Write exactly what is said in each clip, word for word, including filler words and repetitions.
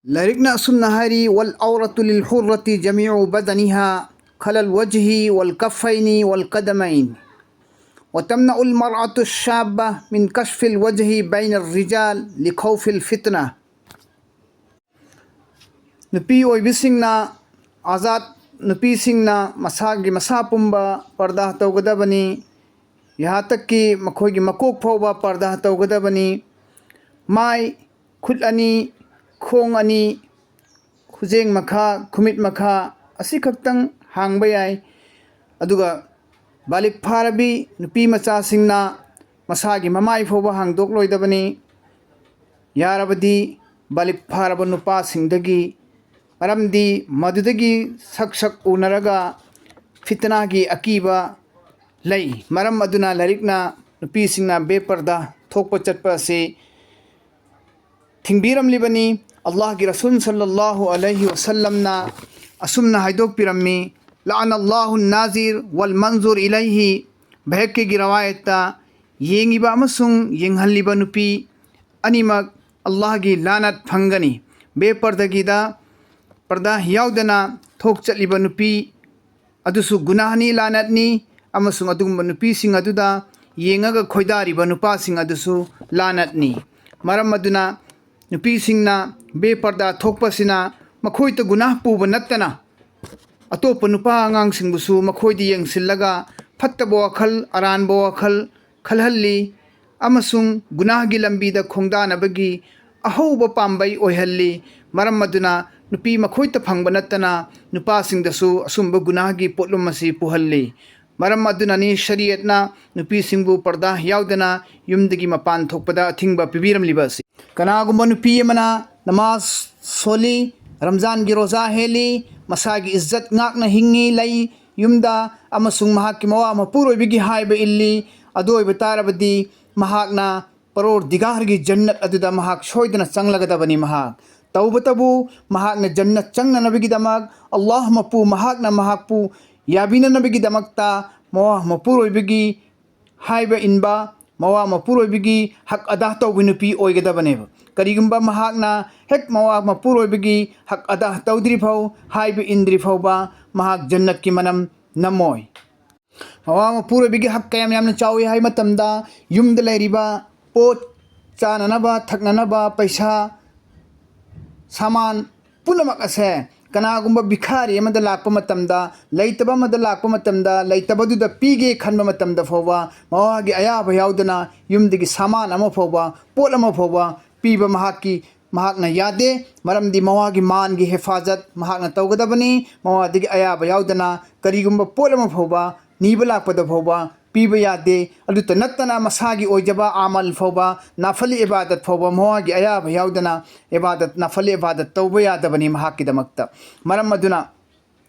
ꯂꯥꯏꯔꯤꯛꯅ ꯑꯁꯨꯝꯅ ꯍꯥꯏꯔꯤ: والعورة للحرة جميع بدنها خلا الوجه والكفين والقدمين، وتمنع المرأة الشابة من كشف الوجه بين الرجال لخوف الفتنة. ꯅꯨꯄꯤ ꯑꯣꯏꯕꯤꯁꯤꯡꯅ, ꯑꯥꯖꯥꯗ ꯅꯨꯄꯤꯁꯤꯡꯅ ꯃꯁꯥꯒꯤ ꯃꯁꯥ ꯄꯨꯝꯕ ꯄꯔꯗꯥ ꯇꯧꯒꯗꯕꯅꯤ꯫ ꯌꯍꯥ ꯇꯛꯀꯤ ꯃꯈꯣꯏꯒꯤ ꯃꯀꯣꯛ ꯐꯥꯎꯕ ꯄꯔꯗꯥ ꯇꯧꯒꯗꯕꯅꯤ꯫ ꯃꯥꯏ, ꯈꯨꯠ ꯑꯅꯤ, ꯈꯣꯡ ꯑꯅꯤ, ꯈꯨꯖꯦꯡ ꯃꯈꯥ, ꯈꯨꯃꯤꯠ ꯃꯈꯥ ꯑꯁꯤꯈꯛꯇꯪ ꯍꯥꯡꯕ ꯌꯥꯏ꯫ ꯑꯗꯨꯒ ꯕꯥꯂꯤꯛ ꯐꯥꯔꯕꯤ ꯅꯨꯄꯤ ꯃꯆꯥꯁꯤꯡꯅ ꯃꯁꯥꯒꯤ ꯃꯃꯥꯏ ꯐꯥꯎꯕ ꯍꯥꯡꯗꯣꯛꯂꯣꯏꯗꯕꯅꯤ꯫ ꯌꯥꯔꯕꯗꯤ ꯕꯥꯂꯤꯛ ꯐꯥꯔꯕ ꯅꯨꯄꯥꯁꯤꯡꯗꯒꯤ, ꯃꯔꯝꯗꯤ ꯃꯗꯨꯗꯒꯤ ꯁꯛ ꯁꯛ ꯎꯅꯔꯒ ꯐꯤꯇꯅꯥꯒꯤ ꯑꯀꯤꯕ ꯂꯩ꯫ ꯃꯔꯝ ꯑꯗꯨꯅ ꯂꯥꯏꯔꯤꯛꯅ ꯅꯨꯄꯤꯁꯤꯡꯅ ꯕꯦꯄꯔꯗꯥ ꯊꯣꯛꯄ ꯆꯠꯄ ꯑꯁꯤ ꯊꯤꯡꯕꯤꯔꯝꯂꯤꯕꯅꯤ꯫ ꯑꯜꯂꯥꯍꯒꯤ ꯔꯁꯨꯜ ꯁꯜꯂꯜꯂꯥꯍꯨ ꯑꯂꯩꯍꯤ ꯋꯁꯜꯂꯝꯅ ꯑꯁꯨꯝꯅ ꯍꯥꯏꯗꯣꯛꯄꯤꯔꯝꯃꯤ: لعن الله الناظر والمنظور إليه꯫ ꯕꯍꯛꯀꯤꯒꯤ ꯔꯋꯥꯌꯠꯇ, ꯌꯦꯡꯉꯤꯕ ꯑꯃꯁꯨꯡ ꯌꯦꯡꯍꯜꯂꯤꯕ ꯅꯨꯄꯤ ꯑꯅꯤꯃꯛ ꯑꯜꯂꯥꯍꯒꯤ ꯂꯥꯅꯠ ꯐꯪꯒꯅꯤ꯫ ꯕꯦꯄꯔꯗꯒꯤꯗ, ꯄꯔꯗꯥ ꯌꯥꯎꯗꯅ ꯊꯣꯛ ꯆꯠꯂꯤꯕ ꯅꯨꯄꯤ ꯑꯗꯨꯁꯨ ꯒꯨꯅꯥꯍꯅꯤ, ꯂꯥꯅꯠꯅꯤ, ꯑꯃꯁꯨꯡ ꯑꯗꯨꯒꯨꯝꯕ ꯅꯨꯄꯤꯁꯤꯡ ꯑꯗꯨꯗ ꯌꯦꯡꯉꯒ ꯈꯣꯏꯗꯥꯔꯤꯕ ꯅꯨꯄꯥꯁꯤꯡ ꯑꯗꯨꯁꯨ ꯂꯥꯅꯠꯅꯤ꯫ ꯃꯔꯝ ꯑꯗꯨꯅ ꯅꯨꯄꯤꯁꯤꯡꯅ ꯕꯦꯄꯔꯗꯥ ꯊꯣꯛꯄꯁꯤꯅ ꯃꯈꯣꯏꯇ ꯒꯨꯅꯥꯍ ꯄꯨꯕ ꯅꯠꯇꯅ, ꯑꯇꯣꯞꯄ ꯅꯨꯄꯥ ꯑꯉꯥꯡꯁꯤꯡꯕꯨꯁꯨ ꯃꯈꯣꯏꯗ ꯌꯦꯡꯁꯤꯜꯂꯒ ꯐꯠꯇꯕ ꯋꯥꯈꯜ, ꯑꯔꯥꯟꯕ ꯋꯥꯈꯜ ꯈꯜꯍꯜꯂꯤ ꯑꯃꯁꯨꯡ ꯒꯨꯅꯥꯍꯒꯤ ꯂꯝꯕꯤꯗ ꯈꯣꯡꯗꯥꯅꯕꯒꯤ ꯑꯍꯧꯕ ꯄꯥꯝꯕꯩ ꯑꯣꯏꯍꯜꯂꯤ꯫ ꯃꯔꯝ ꯑꯗꯨꯅ ꯅꯨꯄꯤ ꯃꯈꯣꯏꯇ ꯐꯪꯕ ꯅꯠꯇꯅ ꯅꯨꯄꯥꯁꯤꯡꯗꯁꯨ ꯑꯁꯨꯝꯕ ꯒꯨꯅꯥꯍꯒꯤ ꯄꯣꯠꯂꯨꯝ ꯑꯁꯤ ꯄꯨꯍꯜꯂꯤ꯫ ꯃꯔꯝ ꯑꯗꯨꯅꯅꯤ ꯁꯔꯤꯌꯠꯅ ꯅꯨꯄꯤꯁꯤꯡꯕꯨ ꯄꯔꯗꯥ ꯌꯥꯎꯗꯅ ꯌꯨꯝꯗꯒꯤ ꯃꯄꯥꯟ ꯊꯣꯛꯄꯗ ꯑꯊꯤꯡꯕ ꯄꯤꯕꯤꯔꯝꯂꯤꯕ ꯑꯁꯤ꯫ ꯀꯅꯥꯒꯨꯝꯕ ꯅꯨꯄꯤ ꯑꯃꯅ ꯅꯃꯥꯖ ꯁꯣꯜꯂꯤ, ꯔꯝꯖꯥꯟꯒꯤ ꯔꯣꯖꯥ ꯍꯦꯜꯂꯤ, ꯃꯁꯥꯒꯤ ꯏꯖꯠ ꯉꯥꯛꯅ ꯍꯤꯡꯉꯤ, ꯂꯩ ꯌꯨꯝꯗ, ꯑꯃꯁꯨꯡ ꯃꯍꯥꯛꯀꯤ ꯃꯋꯥ ꯃꯄꯨꯔꯣꯏꯕꯒꯤ ꯍꯥꯏꯕ ꯏꯜꯂꯤ, ꯑꯗꯨ ꯑꯣꯏꯕ ꯇꯥꯔꯕꯗꯤ ꯃꯍꯥꯛꯅ ꯄꯔꯣꯔꯗꯤꯒꯥꯔꯒꯤ ꯖꯟꯅꯠ ꯑꯗꯨꯗ ꯃꯍꯥꯛ ꯁꯣꯏꯗꯅ ꯆꯪꯂꯒꯗꯕꯅꯤ꯫ ꯃꯍꯥꯛ ꯇꯧꯕꯇꯕꯨ ꯃꯍꯥꯛꯅ ꯖꯟꯅꯠ ꯆꯪꯅꯅꯕꯒꯤꯗꯃꯛ ꯑꯜꯂꯥꯍ ꯃꯄꯨ ꯃꯍꯥꯛꯅ ꯃꯍꯥꯛꯄꯨ ꯌꯥꯕꯤꯅꯅꯕꯒꯤꯗꯃꯛꯇ ꯃꯋꯥ ꯃꯄꯨꯔꯣꯏꯕꯒꯤ ꯍꯥꯏꯕ ꯏꯟꯕ, ꯃꯋꯥ ꯃꯄꯨꯔꯣꯏꯕꯒꯤ ꯍꯛ ꯑꯗꯥ ꯇꯧꯕ ꯅꯨꯄꯤ ꯑꯣꯏꯒꯗꯕꯅꯦꯕ꯫ ꯀꯔꯤꯒꯨꯝꯕ ꯃꯍꯥꯛꯅ ꯍꯦꯛ ꯃꯋꯥ ꯃꯄꯨꯔꯣꯏꯕꯒꯤ ꯍꯛ ꯑꯗꯥ ꯇꯧꯗ꯭ꯔꯤ ꯐꯥꯎ, ꯍꯥꯏꯕ ꯏꯟꯗ꯭ꯔꯤ ꯐꯥꯎꯕ, ꯃꯍꯥꯛ ꯖꯟꯅꯠꯀꯤ ꯃꯅꯝ ꯅꯝꯃꯣꯏ꯫ ꯃꯋꯥ ꯃꯄꯨꯔꯣꯏꯕꯒꯤ ꯍꯛ ꯀꯌꯥꯝ ꯌꯥꯝꯅ ꯆꯥꯎꯏ ꯍꯥꯏ ꯃꯇꯝꯗ, ꯌꯨꯝꯗ ꯂꯩꯔꯤꯕ ꯄꯣꯠ, ꯆꯥꯅꯅꯕ, ꯊꯛꯅꯅꯕ, ꯄꯩꯁꯥ, ꯁꯥꯃꯥꯟ ꯄꯨꯝꯅꯃꯛ ꯑꯁꯦ ꯀꯅꯥꯒꯨꯝꯕ ꯚꯤꯈꯥꯔꯤ ꯑꯃꯗ ꯂꯥꯛꯄ ꯃꯇꯝꯗ, ꯂꯩꯇꯕ ꯑꯃꯗ ꯂꯥꯛꯄ ꯃꯇꯝꯗ, ꯂꯩꯇꯕꯗꯨꯗ ꯄꯤꯒꯦ ꯈꯟꯕ ꯃꯇꯝꯗ ꯐꯥꯎꯕ ꯃꯋꯥꯒꯤ ꯑꯌꯥꯕ ꯌꯥꯎꯗꯅ ꯌꯨꯝꯗꯒꯤ ꯁꯥꯃꯥꯟ ꯑꯃ ꯐꯥꯎꯕ, ꯄꯣꯠ ꯑꯃ ꯐꯥꯎꯕ ꯄꯤꯕ ꯃꯍꯥꯛꯀꯤ, ꯃꯍꯥꯛꯅ ꯌꯥꯗꯦ꯫ ꯃꯔꯝꯗꯤ ꯃꯋꯥꯒꯤ ꯃꯥꯟꯒꯤ ꯍꯦꯐꯥꯖꯠ ꯃꯍꯥꯛꯅ ꯇꯧꯒꯗꯕꯅꯤ꯫ ꯃꯋꯥꯗꯒꯤ ꯑꯌꯥꯕ ꯌꯥꯎꯗꯅ ꯀꯔꯤꯒꯨꯝꯕ ꯄꯣꯠ ꯑꯃ ꯐꯥꯎꯕ ꯅꯤꯕ ꯂꯥꯛꯄꯗ ꯐꯥꯎꯕ ꯄꯤꯕ ꯌꯥꯗꯦ꯫ ꯑꯗꯨꯇ ꯅꯠꯇꯅ ꯃꯁꯥꯒꯤ ꯑꯣꯏꯖꯕ ꯑꯃꯜ ꯐꯥꯎꯕ, ꯅꯥꯐꯂꯤ ꯏꯕꯥꯗꯠ ꯐꯥꯎꯕ ꯃꯋꯥꯒꯤ ꯑꯌꯥꯕ ꯌꯥꯎꯗꯅ ꯏꯕꯥꯗꯠ, ꯅꯥꯐꯂꯤ ꯏꯕꯥꯗꯠ ꯇꯧꯕ ꯌꯥꯗꯕꯅꯤ ꯃꯍꯥꯛꯀꯤꯗꯃꯛꯇ꯫ ꯃꯔꯝ ꯑꯗꯨꯅ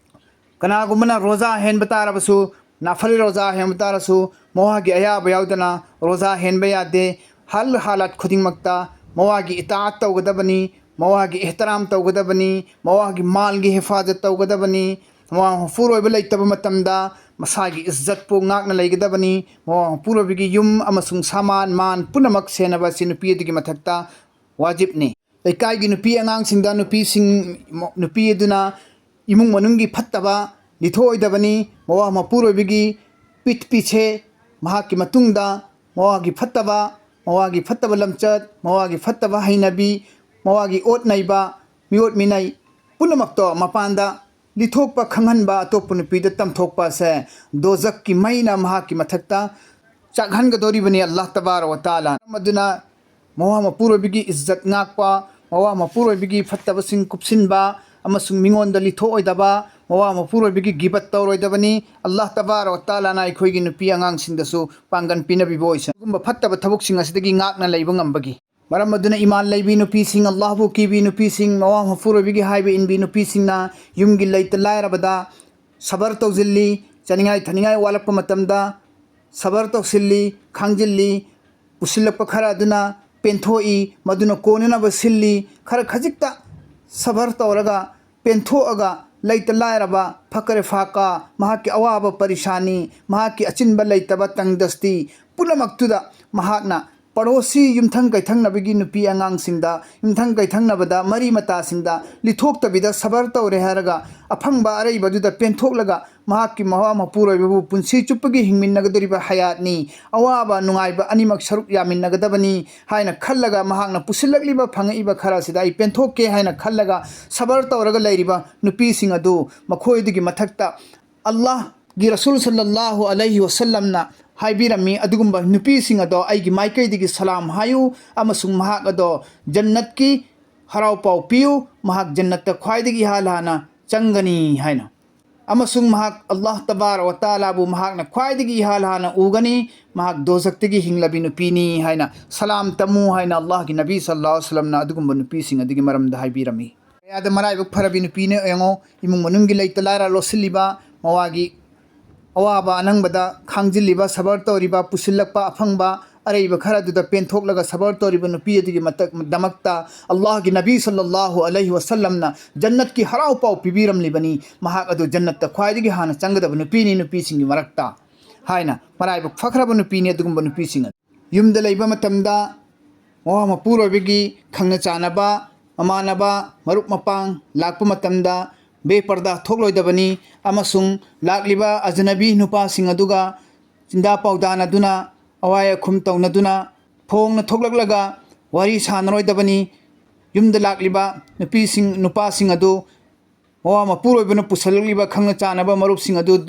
ꯀꯅꯥꯒꯨꯝꯕꯅ ꯔꯣꯖꯥ ꯍꯦꯟꯕ ꯇꯥꯔꯕꯁꯨ, ꯅꯥꯐꯂꯤ ꯔꯣꯖꯥ ꯍꯦꯟꯕ ꯇꯥꯔꯁꯨ, ꯃꯋꯥꯒꯤ ꯑꯌꯥꯕ ꯌꯥꯎꯗꯅ ꯔꯣꯖꯥ ꯍꯦꯟꯕ ꯌꯥꯗꯦ꯫ ꯍꯜ ꯍꯥꯂꯠ ꯈꯨꯗꯤꯡꯃꯛꯇ ꯃꯋꯥꯒꯤ ꯏꯇꯥꯑꯠ ꯇꯧꯒꯗꯕꯅꯤ, ꯃꯋꯥꯒꯤ ꯏꯍꯇꯔꯥꯝ ꯇꯧꯒꯗꯕꯅꯤ, ꯃꯋꯥꯒꯤ ꯃꯥꯜꯒꯤ ꯍꯤꯐꯥꯖꯠ ꯇꯧꯒꯗꯕꯅꯤ꯫ ꯃꯋꯥ ꯃꯄꯨꯔꯣꯏꯕ ꯂꯩꯇꯕ ꯃꯇꯝꯗ ꯃꯁꯥꯒꯤ ꯏꯖꯠꯄꯨ ꯉꯥꯛꯅ ꯂꯩꯒꯗꯕꯅꯤ꯫ ꯃꯋꯥ ꯃꯄꯨꯔꯣꯏꯕꯒꯤ ꯌꯨꯝ ꯑꯃꯁꯨꯡ ꯁꯥꯃꯥꯟ ꯃꯥꯟ ꯄꯨꯝꯅꯃꯛ ꯁꯦꯟꯅꯕ ꯑꯁꯤ ꯅꯨꯄꯤ ꯑꯗꯨꯒꯤ ꯃꯊꯛꯇ ꯋꯥꯖꯤꯕꯅꯤ꯫ ꯂꯩꯀꯥꯏꯒꯤ ꯅꯨꯄꯤ ꯑꯉꯥꯡꯁꯤꯡꯗ ꯅꯨꯄꯤꯁꯤꯡ, ꯅꯨꯄꯤ ꯑꯗꯨꯅ ꯏꯃꯨꯡ ꯃꯅꯨꯡꯒꯤ ꯐꯠꯇꯕ ꯂꯤꯊꯣꯛꯑꯣꯏꯗꯕꯅꯤ꯫ ꯃꯋꯥ ꯃꯄꯨꯔꯣꯏꯕꯒꯤ ꯄꯤꯠ ꯄꯤꯁꯦ, ꯃꯍꯥꯛꯀꯤ ꯃꯇꯨꯡꯗ ꯃꯋꯥꯒꯤ ꯐꯠꯇꯕ, ꯃꯋꯥꯒꯤ ꯐꯠꯇꯕ ꯂꯝꯆꯠ, ꯃꯋꯥꯒꯤ ꯐꯠꯇꯕ ꯍꯩꯅꯕꯤ, ꯃꯋꯥꯒꯤ ꯑꯣꯠ ꯅꯩꯕ, ꯃꯤꯑꯣꯠ ꯃꯤꯅꯩ ꯄꯨꯝꯅꯃꯛꯇꯣ ꯃꯄꯥꯟꯗ ꯂꯤꯊꯣꯛꯄ, ꯈꯪꯍꯟꯕ, ꯑꯇꯣꯞꯄ ꯅꯨꯄꯤꯗ ꯇꯝꯊꯣꯛꯄ ꯑꯁꯦ ꯗꯣꯖꯛꯀꯤ ꯃꯩꯅ ꯃꯍꯥꯛꯀꯤ ꯃꯊꯛꯇ ꯆꯥꯛꯍꯟꯒꯗꯧꯔꯤꯕꯅꯤ ꯑꯜꯂꯥꯍ ꯇꯕꯥꯔꯛ ꯋ ꯇꯥꯂꯥ꯫ ꯃꯔꯝ ꯑꯗꯨꯅ ꯃꯋꯥ ꯃꯄꯨꯔꯣꯏꯕꯒꯤ ꯏꯖꯠ ꯉꯥꯛꯄ, ꯃꯋꯥ ꯃꯄꯨꯔꯣꯏꯕꯒꯤ ꯐꯠꯇꯕꯁꯤꯡ ꯀꯨꯞꯁꯤꯟꯕ ꯑꯃꯁꯨꯡ ꯃꯤꯉꯣꯟꯗ ꯂꯤꯊꯣꯛꯑꯣꯏꯗꯕ, ꯃꯋꯥ ꯃꯄꯨꯔꯣꯏꯕꯒꯤ ꯒꯤꯕꯠ ꯇꯧꯔꯣꯏꯗꯕꯅꯤ꯫ ꯑꯜꯂꯥꯍ ꯇꯕꯥꯔꯛ ꯋ ꯇꯥꯂꯥꯅ ꯑꯩꯈꯣꯏꯒꯤ ꯅꯨꯄꯤ ꯑꯉꯥꯡꯁꯤꯡꯗꯁꯨ ꯄꯥꯡꯒꯟ ꯄꯤꯅꯕꯤꯕ ꯑꯣꯏꯁꯅꯨ꯫ ꯑꯗꯨꯒꯨꯝꯕ ꯐꯠꯇꯕ ꯊꯕꯛꯁꯤꯡ ꯑꯁꯤꯗꯒꯤ ꯉꯥꯛꯅ ꯂꯩꯕ ꯉꯝꯕꯒꯤ꯫ ꯃꯔꯝ ꯑꯗꯨꯅ ꯏꯃꯥꯟ ꯂꯩꯕꯤ ꯅꯨꯄꯤꯁꯤꯡ, ꯑꯜꯂꯥꯍꯕꯨ ꯀꯤꯕꯤ ꯅꯨꯄꯤꯁꯤꯡ, ꯃꯋꯥ ꯃꯄꯨꯔꯣꯏꯕꯒꯤ ꯍꯥꯏꯕ ꯏꯟꯕꯤ ꯅꯨꯄꯤꯁꯤꯡꯅ ꯌꯨꯝꯒꯤ ꯂꯩꯇ ꯂꯥꯏꯔꯕꯗ ꯁꯕꯔ ꯇꯧꯁꯤꯜꯂꯤ, ꯆꯥꯅꯤꯡꯉꯥꯏ ꯊꯛꯅꯤꯡꯉꯥꯏ ꯋꯥꯠꯂꯛꯄ ꯃꯇꯝꯗ ꯁꯕꯔ ꯇꯧꯁꯤꯜꯂꯤ, ꯈꯥꯡꯖꯤꯜꯂꯤ, ꯄꯨꯁꯤꯜꯂꯛꯄ ꯈꯔ ꯑꯗꯨꯅ ꯄꯦꯟꯊꯣꯛꯏ, ꯃꯗꯨꯅ ꯀꯣꯟꯅꯅꯕ ꯁꯤꯜꯂꯤ꯫ ꯈꯔ ꯈꯖꯤꯛꯇ ꯁꯕꯔ ꯇꯧꯔꯒ, ꯄꯦꯟꯊꯣꯛꯑꯒ, ꯂꯩꯇ ꯂꯥꯏꯔꯕ, ꯐꯀꯔ ꯐꯥꯀꯥ, ꯃꯍꯥꯛꯀꯤ ꯑꯋꯥꯕ ꯄꯔꯤꯁꯥꯅꯤ, ꯃꯍꯥꯛꯀꯤ ꯑꯆꯤꯟꯕ ꯂꯩꯇꯕ ꯇꯪꯗꯁꯇꯤ ꯄꯨꯝꯅꯃꯛꯇꯨꯗ ꯃꯍꯥꯛꯅ ꯄꯥꯔꯣꯁꯤ ꯌꯨꯝꯊꯪ ꯀꯩꯊꯪꯅꯕꯒꯤ ꯅꯨꯄꯤ ꯑꯉꯥꯡꯁꯤꯡꯗ, ꯌꯨꯝꯊꯪ ꯀꯩꯊꯪꯅꯕꯗ, ꯃꯔꯤ ꯃꯇꯥꯁꯤꯡꯗ ꯂꯤꯊꯣꯛꯇꯕꯤꯗ ꯁꯕꯔ ꯇꯧꯔꯦ ꯍꯥꯏꯔꯒ, ꯑꯐꯪꯕ ꯑꯔꯩꯕꯗꯨꯗ ꯄꯦꯟꯊꯣꯛꯂꯒ ꯃꯍꯥꯛꯀꯤ ꯃꯋꯥ ꯃꯄꯨꯔꯣꯏꯕꯕꯨ ꯄꯨꯟꯁꯤ ꯆꯨꯞꯄꯒꯤ ꯍꯤꯡꯃꯤꯟꯅꯒꯗꯧꯔꯤꯕ ꯍꯌꯥꯠꯅꯤ, ꯑꯋꯥꯕ ꯅꯨꯡꯉꯥꯏꯕ ꯑꯅꯤꯃꯛ ꯁꯔꯨꯛ ꯌꯥꯃꯤꯟꯅꯒꯗꯕꯅꯤ ꯍꯥꯏꯅ ꯈꯜꯂꯒ, ꯃꯍꯥꯛꯅ ꯄꯨꯁꯤꯜꯂꯛꯂꯤꯕ ꯐꯪꯉꯛꯏꯕ ꯈꯔ ꯑꯁꯤꯗ ꯑꯩ ꯄꯦꯟꯊꯣꯛꯀꯦ ꯍꯥꯏꯅ ꯈꯜꯂꯒ ꯁꯕꯔ ꯇꯧꯔꯒ ꯂꯩꯔꯤꯕ ꯅꯨꯄꯤꯁꯤꯡ ꯑꯗꯨ, ꯃꯈꯣꯏꯗꯨꯒꯤ ꯃꯊꯛꯇ ꯑꯜꯂꯥꯍꯒꯤ ꯔꯁꯨꯜ ꯁꯜꯂꯜꯂꯥꯍꯨ ꯑꯂꯩꯍꯤ ꯋꯁꯜꯂꯝꯅ ꯍꯥꯏꯕꯤꯔꯝꯃꯤ, ꯑꯗꯨꯒꯨꯝꯕ ꯅꯨꯄꯤꯁꯤꯡ ꯑꯗꯣ ꯑꯩꯒꯤ ꯃꯥꯏꯀꯩꯗꯒꯤ ꯁꯂꯥꯝ ꯍꯥꯏꯌꯨ, ꯑꯃꯁꯨꯡ ꯃꯍꯥꯛ ꯑꯗꯣ ꯖꯟꯅꯠꯀꯤ ꯍꯔꯥꯎ ꯄꯥꯎ ꯄꯤꯌꯨ, ꯃꯍꯥꯛ ꯖꯟꯅꯠꯇ ꯈ꯭ꯋꯥꯏꯗꯒꯤ ꯏꯍꯥꯟ ꯍꯥꯟꯅ ꯆꯪꯒꯅꯤ ꯍꯥꯏꯅ꯫ ꯑꯃꯁꯨꯡ ꯃꯍꯥꯛ ꯑꯜꯂꯥꯍ ꯇꯕꯥꯔꯛ ꯋ ꯇꯥꯂꯥꯕꯨ ꯃꯍꯥꯛꯅ ꯈ꯭ꯋꯥꯏꯗꯒꯤ ꯏꯍꯥꯟ ꯍꯥꯟꯅ ꯎꯒꯅꯤ, ꯃꯍꯥꯛ ꯗꯣꯖꯈꯇꯒꯤ ꯍꯤꯡꯂꯕꯤ ꯅꯨꯄꯤꯅꯤ ꯍꯥꯏꯅ ꯁꯂꯥꯝ ꯇꯝꯃꯨ ꯍꯥꯏꯅ ꯑꯜꯂꯥꯍꯒꯤ ꯅꯕꯤ ꯁꯜꯂꯜꯂꯥꯍꯨ ꯑꯂꯩꯍꯤ ꯋꯁꯜꯂꯝꯅ ꯑꯗꯨꯒꯨꯝꯕ ꯅꯨꯄꯤꯁꯤꯡ ꯑꯗꯨꯒꯤ ꯃꯔꯝꯗ ꯍꯥꯏꯕꯤꯔꯝꯃꯤ꯫ ꯀꯌꯥꯗ ꯃꯔꯥꯏꯕꯛ ꯐꯔꯕꯤ ꯅꯨꯄꯤꯅ ꯌꯦꯡꯉꯣ, ꯏꯃꯨꯡ ꯃꯅꯨꯡꯒꯤ ꯂꯩꯇ ꯂꯥꯏꯔ ꯂꯣꯠꯁꯤꯜꯂꯤꯕ, ꯃꯋꯥꯒꯤ ꯑꯋꯥꯕ ꯑꯅꯪꯕꯗ ꯈꯥꯡꯖꯤꯜꯂꯤꯕ, ꯁꯕꯔ ꯇꯧꯔꯤꯕ, ꯄꯨꯁꯤꯜꯂꯛꯄ ꯑꯐꯪꯕ ꯑꯔꯩꯕ ꯈꯔ ꯑꯗꯨꯗ ꯄꯦꯟꯊꯣꯛꯂꯒ ꯁꯕꯔ ꯇꯧꯔꯤꯕ ꯅꯨꯄꯤ ꯑꯗꯨꯒꯤ ꯃꯇꯛ-, ꯗꯃꯛꯇ ꯑꯜꯂꯥꯍꯒꯤ ꯅꯕꯤ ꯁꯜꯂꯜꯂꯥꯍꯨ ꯑꯂꯩꯍꯤ ꯋꯁꯜꯂꯝꯅ ꯖꯟꯅꯠꯀꯤ ꯍꯔꯥꯎ ꯄꯥꯎ ꯄꯤꯕꯤꯔꯝꯂꯤꯕꯅꯤ꯫ ꯃꯍꯥꯛ ꯑꯗꯨ ꯖꯟꯅꯠꯇ ꯈ꯭ꯋꯥꯏꯗꯒꯤ ꯍꯥꯟꯅ ꯆꯪꯒꯗꯕ ꯅꯨꯄꯤꯅꯤ ꯅꯨꯄꯤꯁꯤꯡꯒꯤ ꯃꯔꯛꯇ ꯍꯥꯏꯅ꯫ ꯃꯔꯥꯏꯕꯛ ꯐꯈ꯭ꯔꯕ ꯅꯨꯄꯤꯅꯤ ꯑꯗꯨꯒꯨꯝꯕ ꯅꯨꯄꯤꯁꯤꯡ ꯑꯗꯨ꯫ ꯌꯨꯝꯗ ꯂꯩꯕ ꯃꯇꯝꯗ ꯃꯋꯥ ꯃꯄꯨꯔꯣꯏꯕꯒꯤ ꯈꯪꯅ ꯆꯥꯟꯅꯕ, ꯃꯃꯥꯟꯅꯕ, ꯃꯔꯨꯞ ꯃꯄꯥꯡ ꯂꯥꯛꯄ ꯃꯇꯝꯗ ꯕꯦꯄꯔꯗꯥ ꯊꯣꯛꯂꯣꯏꯗꯕꯅꯤ, ꯑꯃꯁꯨꯡ ꯂꯥꯛꯂꯤꯕ ꯑꯖꯅꯕꯤ ꯅꯨꯄꯥꯁꯤꯡ ꯑꯗꯨꯒ ꯆꯤꯟꯗꯥ ꯄꯥꯎꯗꯥꯅꯗꯨꯅ, ꯑꯋꯥꯏ ꯑꯈꯨꯝ ꯇꯧꯅꯗꯨꯅ, ꯐꯣꯡꯅ ꯊꯣꯛꯂꯛꯂꯒ ꯋꯥꯔꯤ ꯁꯥꯟꯅꯔꯣꯏꯗꯕꯅꯤ꯫ ꯌꯨꯝꯗ ꯂꯥꯛꯂꯤꯕ ꯅꯨꯄꯤꯁꯤꯡ, ꯅꯨꯄꯥꯁꯤꯡ ꯑꯗꯨ ꯃꯋꯥ ꯃꯄꯨꯔꯣꯏꯕꯅ ꯄꯨꯁꯜꯂꯛꯂꯤꯕ ꯈꯪꯅ ꯆꯥꯟꯅꯕ ꯃꯔꯨꯞꯁꯤꯡ ꯑꯗꯨ,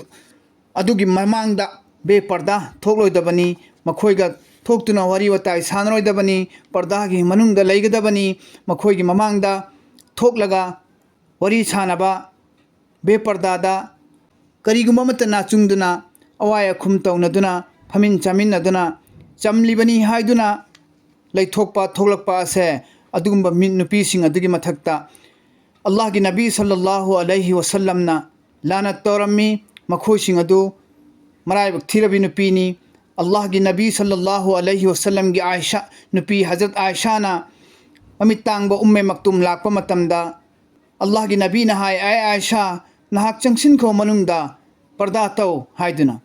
ꯑꯗꯨꯒꯤ ꯃꯃꯥꯡꯗ ꯕꯦꯄꯔꯗꯥ ꯊꯣꯛꯂꯣꯏꯗꯕꯅꯤ꯫ ꯃꯈꯣꯏꯒ ꯊꯣꯛꯇꯨꯅ ꯋꯥꯔꯤ ꯋꯥꯇꯥꯏ ꯁꯥꯟꯅꯔꯣꯏꯗꯕꯅꯤ꯫ ꯄꯔꯗꯥꯒꯤ ꯃꯅꯨꯡꯗ ꯂꯩꯒꯗꯕꯅꯤ꯫ ꯃꯈꯣꯏꯒꯤ ꯃꯃꯥꯡꯗ ꯊꯣꯛꯂꯒ ꯋꯥꯔꯤ ꯁꯥꯟꯅꯕ, ꯕꯦꯄꯔꯗꯥꯗ ꯀꯔꯤꯒꯨꯝꯕ ꯑꯃꯠꯇ ꯅꯥꯆꯨꯡꯗꯨꯅ, ꯑꯋꯥꯏ ꯑꯈꯨꯝ ꯇꯧꯅꯗꯨꯅ, ꯐꯝꯃꯤꯟ ꯆꯥꯃꯤꯟꯅꯗꯨꯅ, ꯆꯝꯂꯤꯕꯅꯤ ꯍꯥꯏꯗꯨꯅ ꯂꯩꯊꯣꯛꯄ, ꯊꯣꯛꯂꯛꯄ ꯑꯁꯦ ꯑꯗꯨꯒꯨꯝꯕ ꯃꯤ-, ꯅꯨꯄꯤꯁꯤꯡ ꯑꯗꯨꯒꯤ ꯃꯊꯛꯇ ꯑꯜꯂꯥꯍꯒꯤ ꯅꯕꯤ ꯁꯜꯂꯜꯂꯥꯍꯨ ꯑꯂꯩꯍꯤ ꯋꯁꯜꯂꯝꯅ ꯂꯥꯅꯠ ꯇꯧꯔꯝꯃꯤ꯫ ꯃꯈꯣꯏꯁꯤꯡ ꯑꯗꯨ ꯃꯔꯥꯏꯕꯛ ꯊꯤꯔꯕꯤ ꯅꯨꯄꯤꯅꯤ꯫ ꯑꯜꯂꯥꯍꯒꯤ ꯅꯕꯤ ꯁꯜꯂꯜꯂꯥꯍꯨ ꯑꯂꯩꯍꯤ ꯋꯁꯜꯂꯝꯒꯤ ꯑꯥꯏꯁꯥ, ꯅꯨꯄꯤ ꯍꯖꯔꯠ ꯑꯥꯏꯁꯥꯅ ꯃꯃꯤꯠ ꯇꯥꯡꯕ ꯎꯝꯃꯦ ꯃꯛꯇꯨꯝ ꯂꯥꯛꯄ ꯃꯇꯝꯗ, ꯑꯜꯂꯥꯍꯒꯤ ꯅꯕꯤꯅ ꯍꯥꯏ, "ꯑꯦ ꯑꯥꯏꯁꯥ, ꯅꯍꯥꯛ ꯆꯪꯁꯤꯟꯈꯣ ꯃꯅꯨꯡꯗ, ꯄꯔꯗꯥ ꯇꯧ" ꯍꯥꯏꯗꯨꯅ꯫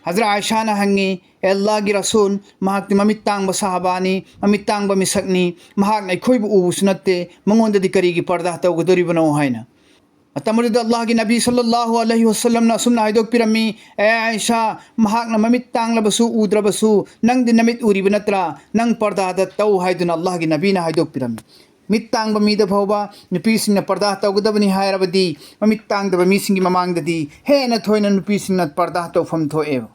ꯍꯖꯔꯠ ꯑꯥꯏꯁꯥꯅ ꯍꯪꯉꯤ, "ꯑꯦ ꯑꯜꯂꯥꯍꯒꯤ ꯔꯁꯨꯜ, ꯃꯍꯥꯛꯇꯤ ꯃꯃꯤꯠ ꯇꯥꯡꯕ ꯁꯍꯥꯕꯥꯅꯤ, ꯃꯃꯤꯠ ꯇꯥꯡꯕ ꯃꯤꯁꯛꯅꯤ, ꯃꯍꯥꯛꯅ ꯑꯩꯈꯣꯏꯕꯨ ꯎꯕꯁꯨ ꯅꯠꯇꯦ, ꯃꯉꯣꯟꯗꯗꯤ ꯀꯔꯤꯒꯤ ꯄꯔꯗꯥ ꯇꯧꯒꯗꯧꯔꯤꯕꯅꯣ?" ꯍꯥꯏꯅ꯫ ꯃꯇꯝ ꯑꯗꯨꯗ ꯑꯜꯂꯥꯍꯒꯤ ꯅꯕꯤ ꯁꯜꯂꯜꯂꯥꯍꯨ ꯑꯂꯩꯍꯤ ꯋꯁꯜꯂꯝꯅ ꯑꯁꯨꯝꯅ ꯍꯥꯏꯗꯣꯛꯄꯤꯔꯝꯃꯤ, "ꯑꯦ ꯑꯥꯏꯁꯥ, ꯃꯍꯥꯛꯅ ꯃꯃꯤꯠ ꯇꯥꯡꯂꯕꯁꯨ ꯎꯗ꯭ꯔꯕꯁꯨ, ꯅꯪꯗꯤ ꯅꯃꯤꯠ ꯎꯔꯤꯕ ꯅꯠꯇ꯭ꯔꯥ? ꯅꯪ ꯄꯔꯗꯥꯗ ꯇꯧ" ꯍꯥꯏꯗꯨꯅ ꯑꯜꯂꯥꯍꯒꯤ ꯅꯕꯤꯅ ꯍꯥꯏꯗꯣꯛꯄꯤꯔꯝꯃꯤ꯫ ꯃꯤꯠ ꯇꯥꯡꯕ ꯃꯤꯗ ꯐꯥꯎꯕ ꯅꯨꯄꯤꯁꯤꯡꯅ ꯄꯔꯗꯥ ꯇꯧꯒꯗꯕꯅꯤ ꯍꯥꯏꯔꯕꯗꯤ, ꯃꯃꯤꯠ ꯇꯥꯡꯗꯕ ꯃꯤꯁꯤꯡꯒꯤ ꯃꯃꯥꯡꯗꯗꯤ ꯍꯦꯟꯅ ꯊꯣꯏꯅ ꯅꯨꯄꯤꯁꯤꯡꯅ ꯄꯔꯗꯥ ꯇꯧꯐꯝ ꯊꯣꯛꯑꯦꯕ꯫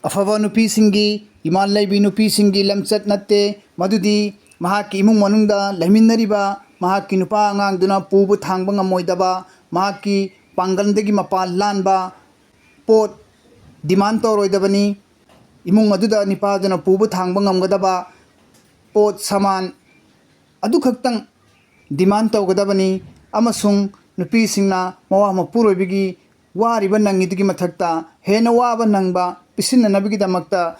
ꯑꯐꯕ ꯅꯨꯄꯤꯁꯤꯡꯒꯤ, ꯏꯃꯥꯟ ꯂꯩꯕꯤ ꯅꯨꯄꯤꯁꯤꯡꯒꯤ ꯂꯝꯆꯠ ꯅꯠꯇꯦ ꯃꯗꯨꯗꯤ꯫ ꯃꯍꯥꯛꯀꯤ ꯏꯃꯨꯡ ꯃꯅꯨꯡꯗ ꯂꯩꯃꯤꯟꯅꯔꯤꯕ ꯃꯍꯥꯛꯀꯤ ꯅꯨꯄꯥ ꯑꯉꯥꯡꯗꯨꯅ ꯄꯨꯕ ꯊꯥꯡꯕ ꯉꯝꯃꯣꯏꯗꯕ, ꯃꯍꯥꯛꯀꯤ ꯄꯥꯡꯒꯜꯗꯒꯤ ꯃꯄꯥꯟ ꯂꯥꯟꯕ ꯄꯣꯠ ꯗꯤꯃꯥꯟ ꯇꯧꯔꯣꯏꯗꯕꯅꯤ꯫ ꯏꯃꯨꯡ ꯑꯗꯨꯗ ꯅꯨꯄꯥꯗꯨꯅ ꯄꯨꯕ ꯊꯥꯡꯕ ꯉꯝꯒꯗꯕ ꯄꯣꯠ ꯁꯃꯥꯟ ꯑꯗꯨꯈꯛꯇꯪ ꯗꯤꯃꯥꯟ ꯇꯧꯒꯗꯕꯅꯤ꯫ ꯑꯃꯁꯨꯡ ꯅꯨꯄꯤꯁꯤꯡꯅ ꯃꯋꯥ ꯃꯄꯨꯔꯣꯏꯕꯒꯤ ꯋꯥꯔꯤꯕ ꯅꯪꯉꯤꯗꯨꯒꯤ ꯃꯊꯛꯇ ꯍꯦꯟꯅ ꯋꯥꯕ ꯅꯪꯕ ꯄꯤꯁꯤꯟꯅꯅꯕꯒꯤꯗꯃꯛꯇ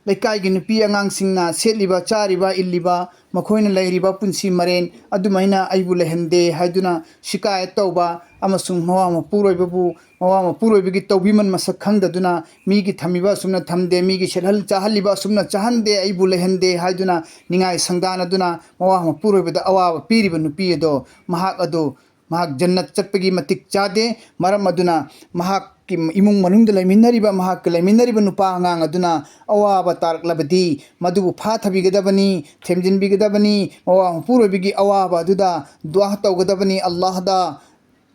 ꯂꯩꯀꯥꯏꯒꯤ ꯅꯨꯄꯤ ꯑꯉꯥꯡꯁꯤꯡꯅ ꯁꯦꯠꯂꯤꯕ, ꯆꯥꯔꯤꯕ, ꯏꯜꯂꯤꯕ, ꯃꯈꯣꯏꯅ ꯂꯩꯔꯤꯕ ꯄꯨꯟꯁꯤ ꯃꯔꯦꯟ ꯑꯗꯨꯃꯥꯏꯅ ꯑꯩꯕꯨ ꯂꯩꯍꯟꯗꯦ ꯍꯥꯏꯗꯨꯅ ꯁꯤꯀꯥꯌꯠ ꯇꯧꯕ ꯑꯃꯁꯨꯡ ꯃꯋꯥ ꯃꯄꯨꯔꯣꯏꯕꯕꯨ, ꯃꯋꯥ ꯃꯄꯨꯔꯣꯏꯕꯒꯤ ꯇꯧꯕꯤꯃꯜ ꯃꯁꯛ ꯈꯪꯗꯗꯨꯅ ꯃꯤꯒꯤ ꯊꯝꯃꯤꯕ ꯑꯁꯨꯝꯅ ꯊꯝꯗꯦ, ꯃꯤꯒꯤ ꯁꯦꯠꯍꯜ ꯆꯥꯍꯜꯂꯤꯕ ꯑꯁꯨꯝꯅ ꯆꯥꯍꯟꯗꯦ, ꯑꯩꯕꯨ ꯂꯩꯍꯟꯗꯦ ꯍꯥꯏꯗꯨꯅ ꯅꯤꯡꯉꯥꯏ ꯁꯪꯗꯥꯟꯅꯗꯨꯅ ꯃꯋꯥ ꯃꯄꯨꯔꯣꯏꯕꯗ ꯑꯋꯥꯕ ꯄꯤꯔꯤꯕ ꯅꯨꯄꯤ ꯑꯗꯣ, ꯃꯍꯥꯛ ꯑꯗꯨ, ꯃꯍꯥꯛ ꯖꯟꯅꯠ ꯆꯠꯄꯒꯤ ꯃꯇꯤꯛ ꯆꯥꯗꯦ꯫ ꯃꯔꯝ ꯑꯗꯨꯅ ꯃꯍꯥꯛꯀꯤ ꯏꯃꯨꯡ ꯃꯅꯨꯡꯗ ꯂꯩꯃꯤꯟꯅꯔꯤꯕ, ꯃꯍꯥꯛꯀ ꯂꯩꯃꯤꯟꯅꯔꯤꯕ ꯅꯨꯄꯥ ꯑꯉꯥꯡ ꯑꯗꯨꯅ ꯑꯋꯥꯕ ꯇꯥꯔꯛꯂꯕꯗꯤ ꯃꯗꯨꯕꯨ ꯐꯥꯊꯕꯤꯒꯗꯕꯅꯤ, ꯊꯦꯝꯖꯤꯟꯕꯤꯒꯗꯕꯅꯤ꯫ ꯃꯋꯥ ꯃꯄꯨꯔꯣꯏꯕꯒꯤ ꯑꯋꯥꯕ ꯑꯗꯨꯗ ꯗꯨꯋꯥ ꯇꯧꯒꯗꯕꯅꯤ ꯑꯜꯂꯥꯍꯗ꯫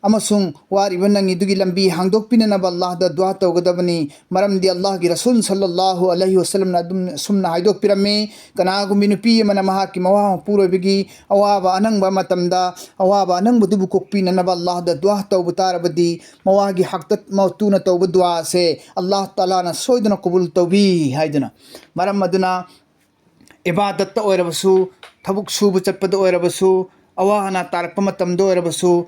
ꯑꯃꯁꯨꯡ ꯋꯥꯔꯤꯕ ꯅꯪꯉꯤꯗꯨꯒꯤ ꯂꯝꯕꯤ ꯍꯥꯡꯗꯣꯛꯄꯤꯅꯅꯕ ꯑꯜꯂꯥꯍꯗ ꯗꯨꯋꯥ ꯇꯧꯒꯗꯕꯅꯤ꯫ ꯃꯔꯝꯗꯤ ꯑꯜꯂꯥꯍꯒꯤ ꯔꯁꯨꯜ ꯁꯜꯂꯜꯂꯥꯍꯨ ꯑꯂꯩꯍꯤ ꯋꯁꯜꯂꯝꯅ ꯑꯗꯨꯝ ꯑꯁꯨꯝꯅ ꯍꯥꯏꯗꯣꯛꯄꯤꯔꯝꯃꯤ, "ꯀꯅꯥꯒꯨꯝꯕꯤ ꯅꯨꯄꯤ ꯑꯃꯅ ꯃꯍꯥꯛꯀꯤ ꯃꯋꯥ ꯃꯄꯨꯔꯣꯏꯕꯒꯤ ꯑꯋꯥꯕ ꯑꯅꯪꯕ ꯃꯇꯝꯗ ꯑꯋꯥꯕ ꯑꯅꯪꯕꯗꯨꯕꯨ ꯀꯣꯛꯄꯤꯅꯅꯕ ꯑꯜꯂꯥꯍꯗ ꯗꯨꯋꯥ ꯇꯧꯕ ꯇꯥꯔꯕꯗꯤ, ꯃꯋꯥꯒꯤ ꯍꯥꯛꯇꯛ ꯃꯇꯨꯅ ꯇꯧꯕ ꯗꯨꯋꯥ ꯑꯁꯦ ꯑꯜꯂꯥꯍ ꯇꯥꯂꯥꯅ ꯁꯣꯏꯗꯅ ꯀꯕꯨꯜ ꯇꯧꯕꯤ" ꯍꯥꯏꯗꯨꯅ꯫ ꯃꯔꯝ ꯑꯗꯨꯅ ꯏꯕꯥꯗꯠꯇ ꯑꯣꯏꯔꯕꯁꯨ, ꯊꯕꯛ ꯁꯨꯕ ꯆꯠꯄꯗ ꯑꯣꯏꯔꯕꯁꯨ, ꯑꯋꯥ ꯑꯅꯥ ꯇꯥꯔꯛꯄ ꯃꯇꯝꯗ ꯑꯣꯏꯔꯕꯁꯨ,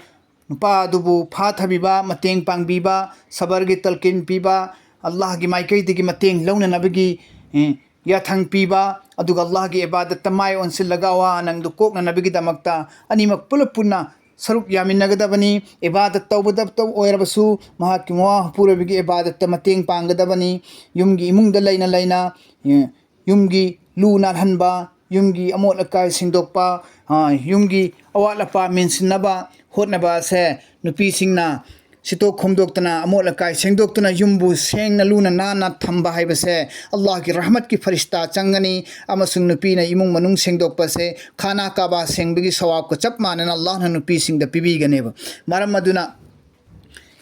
ꯅꯨꯄꯥ ꯑꯗꯨꯕꯨ ꯐꯥꯊꯕꯤꯕ, ꯃꯇꯦꯡ ꯄꯥꯡꯕꯤꯕ, ꯁꯕꯔꯒꯤ ꯇꯜꯀꯤꯟ ꯄꯤꯕ, ꯑꯜꯂꯥꯍꯒꯤ ꯃꯥꯏꯀꯩꯗꯒꯤ ꯃꯇꯦꯡ ꯂꯧꯅꯅꯕꯒꯤ, ꯑꯦ, ꯌꯥꯊꯪ ꯄꯤꯕ, ꯑꯗꯨꯒ ꯑꯜꯂꯥꯍꯒꯤ ꯏꯕꯥꯗꯠꯇ ꯃꯥꯏ ꯑꯣꯟꯁꯤꯜꯂꯒ ꯑꯋꯥ ꯑꯅꯪꯗꯨ ꯀꯣꯛꯅꯅꯕꯒꯤꯗꯃꯛꯇ ꯑꯅꯤꯃꯛ ꯄꯨꯂꯞ ꯄꯨꯟꯅ ꯁꯔꯨꯛ ꯌꯥꯃꯤꯟꯅꯒꯗꯕꯅꯤ꯫ ꯏꯕꯥꯗꯠ ꯇꯧꯕꯗ ꯑꯣꯏꯔꯕꯁꯨ ꯃꯍꯥꯛꯀꯤ ꯃꯋꯥ ꯃꯄꯨꯔꯣꯏꯕꯒꯤ ꯏꯕꯥꯗꯠꯇ ꯃꯇꯦꯡ ꯄꯥꯡꯒꯗꯕꯅꯤ꯫ ꯌꯨꯝꯒꯤ ꯏꯃꯨꯡꯗ ꯂꯩꯅ ꯂꯩꯅ, ꯑꯦ, ꯌꯨꯝꯒꯤ ꯂꯨ ꯅꯥꯜꯍꯟꯕ, ꯌꯨꯝꯒꯤ ꯑꯃꯣꯠ ꯑꯀꯥꯏ ꯁꯦꯡꯗꯣꯛꯄ, ꯑ, ꯌꯨꯝꯒꯤ ꯑꯋꯥꯠ ꯑꯄꯥ ꯃꯦꯟꯁꯤꯟꯅꯕ ꯍꯣꯠꯅꯕ ꯑꯁꯦ ꯅꯨꯄꯤꯁꯤꯡꯅ ꯁꯤꯠꯇꯣꯛ ꯈꯣꯝꯗꯣꯛꯇꯅ, ꯑꯃꯣꯠ ꯑꯀꯥꯏ ꯁꯦꯡꯗꯣꯛꯇꯨꯅ ꯌꯨꯝꯕꯨ ꯁꯦꯡꯅ ꯂꯨꯅ ꯅꯥꯟꯅ ꯊꯝꯕ ꯍꯥꯏꯕꯁꯦ ꯑꯜꯂꯥꯍꯒꯤ ꯔꯍꯃꯠꯀꯤ ꯐꯔꯤꯁꯇꯥ ꯆꯪꯒꯅꯤ꯫ ꯑꯃꯁꯨꯡ ꯅꯨꯄꯤꯅ ꯏꯃꯨꯡ ꯃꯅꯨꯡ ꯁꯦꯡꯗꯣꯛꯄꯁꯦ ꯈꯥꯅꯥ ꯀꯥꯕꯥ ꯁꯦꯡꯕꯒꯤ ꯁꯋꯥꯕꯀ ꯆꯞ ꯃꯥꯟꯅꯅ ꯑꯜꯂꯥꯍꯅ ꯅꯨꯄꯤꯁꯤꯡꯗ ꯄꯤꯕꯤꯒꯅꯦꯕ꯫ ꯃꯔꯝ ꯑꯗꯨꯅ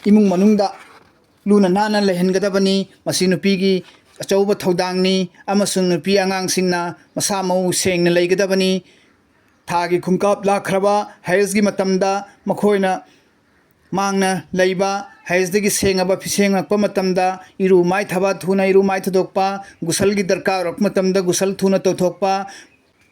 ꯏꯃꯨꯡ ꯃꯅꯨꯡꯗ ꯂꯨꯅ ꯅꯥꯟꯅ ꯂꯩꯍꯟꯒꯗꯕꯅꯤ꯫ ꯃꯁꯤ ꯅꯨꯄꯤꯒꯤ ꯑꯆꯧꯕ ꯊꯧꯗꯥꯡꯅꯤ꯫ ꯑꯃꯁꯨꯡ ꯅꯨꯄꯤ ꯑꯉꯥꯡꯁꯤꯡꯅ ꯃꯁꯥ ꯃꯎ ꯁꯦꯡꯅ ꯂꯩꯒꯗꯕꯅꯤ꯫ ꯊꯥꯒꯤ ꯈꯣꯡꯀꯥꯞ ꯂꯥꯛꯈ꯭ꯔꯕ ꯍꯩꯖꯒꯤ ꯃꯇꯝꯗ ꯃꯈꯣꯏꯅ ꯃꯥꯡꯅ ꯂꯩꯕ, ꯍꯩꯖꯗꯒꯤ ꯁꯦꯡꯉꯕ ꯐꯤ ꯁꯦꯡꯉꯛꯄ ꯃꯇꯝꯗ ꯏꯔꯨ ꯃꯥꯏꯊꯕ, ꯊꯨꯅ ꯏꯔꯨ ꯃꯥꯏꯊꯗꯣꯛꯄ, ꯒꯨꯁꯜꯒꯤ ꯗꯔꯀꯥꯔ ꯑꯣꯏꯔꯛꯄ ꯃꯇꯝꯗ ꯒꯨꯁꯜ ꯊꯨꯅ ꯇꯧꯊꯣꯛꯄ,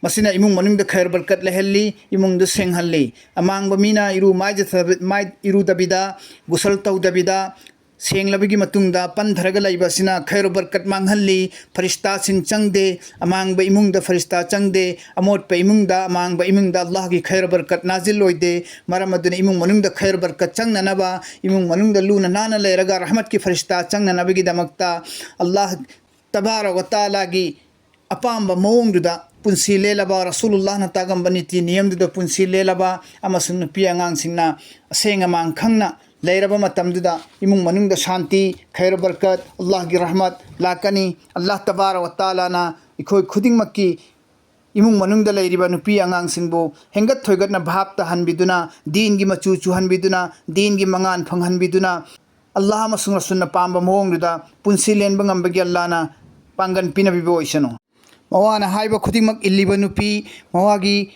ꯃꯁꯤꯅ ꯏꯃꯨꯡ ꯃꯅꯨꯡꯗ ꯈꯩꯔ ꯕꯔꯀꯠ ꯂꯩꯍꯜꯂꯤ, ꯏꯃꯨꯡꯗꯨ ꯁꯦꯡꯍꯜꯂꯤ꯫ ꯑꯃꯥꯡꯕ ꯃꯤꯅ ꯏꯔꯨ ꯃꯥꯏꯖꯊ-, ꯃꯥꯏ-, ꯏꯔꯨꯗꯕꯤꯗ, ꯒꯨꯁꯜ ꯇꯧꯗꯕꯤꯗ, ꯁꯦꯡꯂꯕꯒꯤ ꯃꯇꯨꯡꯗ ꯄꯟꯊꯔꯒ ꯂꯩꯕ ꯑꯁꯤꯅ ꯈꯩꯔ ꯕꯔꯀꯠ ꯃꯥꯡꯍꯜꯂꯤ꯫ ꯐꯔꯤꯁꯇꯥꯁꯤꯡ ꯆꯪꯗꯦ꯫ ꯑꯃꯥꯡꯕ ꯏꯃꯨꯡꯗ ꯐꯔꯤꯁꯇꯥ ꯆꯪꯗꯦ꯫ ꯑꯃꯣꯠꯄ ꯏꯃꯨꯡꯗ, ꯑꯃꯥꯡꯕ ꯏꯃꯨꯡꯗ ꯑꯜꯂꯥꯍꯒꯤ ꯈꯩꯔ ꯕꯔꯀꯠ ꯅꯥꯖꯤꯜ ꯑꯣꯏꯗꯦ꯫ ꯃꯔꯝ ꯑꯗꯨꯅ ꯏꯃꯨꯡ ꯃꯅꯨꯡꯗ ꯈꯩꯔ ꯕꯔꯀꯠ ꯆꯪꯅꯅꯕ, ꯏꯃꯨꯡ ꯃꯅꯨꯡꯗ ꯂꯨꯅ ꯅꯥꯟꯅ ꯂꯩꯔꯒ ꯔꯍꯃꯠꯀꯤ ꯐꯔꯤꯁꯇꯥ ꯆꯪꯅꯅꯕꯒꯤꯗꯃꯛꯇ ꯑꯜꯂꯥꯍ ꯇꯕꯥꯔꯛ ꯋ ꯇꯥꯂꯥꯒꯤ ꯑꯄꯥꯝꯕ ꯃꯑꯣꯡꯗꯨꯗ ꯄꯨꯟꯁꯤ ꯂꯦꯜꯂꯕ, ꯔꯁꯨꯂꯨꯜꯂꯥꯍꯅ ꯇꯥꯛꯂꯝꯕ ꯅꯤꯇꯤ ꯅꯤꯌꯝꯗꯨꯗ ꯄꯨꯟꯁꯤ ꯂꯦꯜꯂꯕ, ꯑꯃꯁꯨꯡ ꯅꯨꯄꯤ ꯑꯉꯥꯡꯁꯤꯡꯅ ꯑꯁꯦꯡ ꯑꯃꯥꯟ ꯈꯪꯅ ꯂꯩꯔꯕ ꯃꯇꯝꯗꯨꯗ ꯏꯃꯨꯡ ꯃꯅꯨꯡꯗ ꯁꯥꯟꯇꯤ, ꯈꯩꯔ ꯕꯔꯀꯠ, ꯑꯜꯂꯥꯍꯒꯤ ꯔꯍꯃꯠ ꯂꯥꯛꯀꯅꯤ꯫ ꯑꯜꯂꯥꯍ ꯇꯕꯥꯔꯛ ꯋ ꯇꯥꯂꯥꯅ ꯑꯩꯈꯣꯏ ꯈꯨꯗꯤꯡꯃꯛꯀꯤ ꯏꯃꯨꯡ ꯃꯅꯨꯡꯗ ꯂꯩꯔꯤꯕ ꯅꯨꯄꯤ ꯑꯉꯥꯡꯁꯤꯡꯕꯨ ꯍꯦꯟꯒꯠ ꯊꯣꯏꯒꯠꯅ ꯚꯥꯞ ꯇꯥꯍꯟꯕꯤꯗꯨꯅ, ꯗꯤꯟꯒꯤ ꯃꯆꯨ ꯆꯨꯍꯟꯕꯤꯗꯨꯅ, ꯗꯤꯟꯒꯤ ꯃꯉꯥꯟ ꯐꯪꯍꯟꯕꯤꯗꯨꯅ, ꯑꯜꯂꯥꯍ ꯑꯃꯁꯨꯡ ꯔꯁꯨꯜꯅ ꯄꯥꯝꯕ ꯃꯑꯣꯡꯗꯨꯗ ꯄꯨꯟꯁꯤ ꯂꯦꯟꯕ ꯉꯝꯕꯒꯤ ꯑꯜꯂꯥꯍꯅ ꯄꯥꯡꯒꯟ ꯄꯤꯅꯕꯤꯕ ꯑꯣꯏꯁꯅꯨ꯫ ꯃꯋꯥꯅ ꯍꯥꯏꯕ ꯈꯨꯗꯤꯡꯃꯛ ꯏꯜꯂꯤꯕ ꯅꯨꯄꯤ, ꯃꯋꯥꯒꯤ